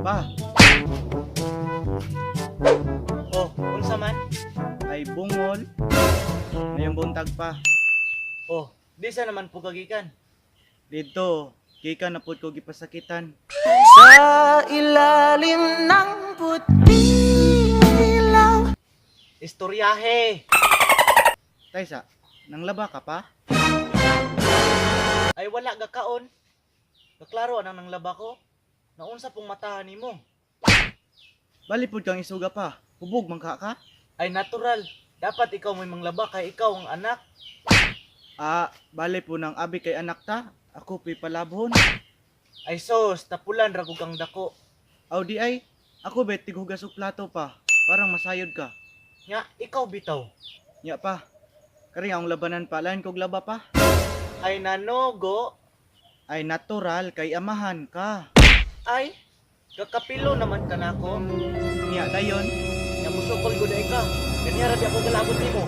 Pa, Oh, unsa man? Ay bungol. Ngayong buntag pa. Oh, di sa naman po kagikan. Dito, gikan na pud ko gipasakitan. Sa ilalim ng puting ilaw. Istoryahe. Taysa, nanglaba ka pa? Ay wala gakaon. Kaklaro anang nanglaba ko. Naunsa pong matahan nimo? Bali pud kang isuga pa. Hubog man ka ka? Ay natural. Dapat ikaw may manglaba kay ikaw ang anak. Ah, bali po nang abi kay anak ta. Ako pi palabhon. Ay sos, tapulan ra gud kang dako. Aw di ay, ako bet tighugas og plato pa. Parang masayod ka. Nya, ikaw bitaw. Nya pa. Kari ang labanan pa, lain kog laba pa. Ay nanogo. Ay natural kay amahan ka. Ay, kakapilo naman ka nako. Nya dayon. Nya musukol gud ay ka. Ganyan ra di ako galabot nimo.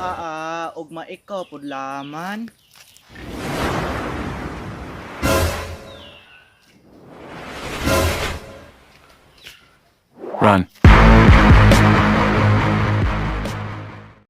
Ah, ah, ug maikaw pud laman. Run.